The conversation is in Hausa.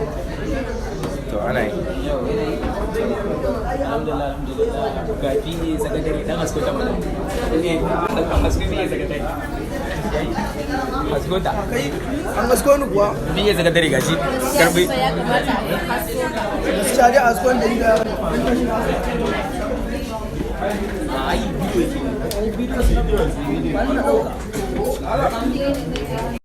To, ana yi. Alhamdulillah, alhamdulillah. Ga PA sakatare dan asko ta mana ne, an asko PA sakatare, asko ta. An gasko ni kuwa. PA sakatare, gashi karbi. Ya kamata a yi hasko. Gaskiya dai askon da da Ai bidiyo yake.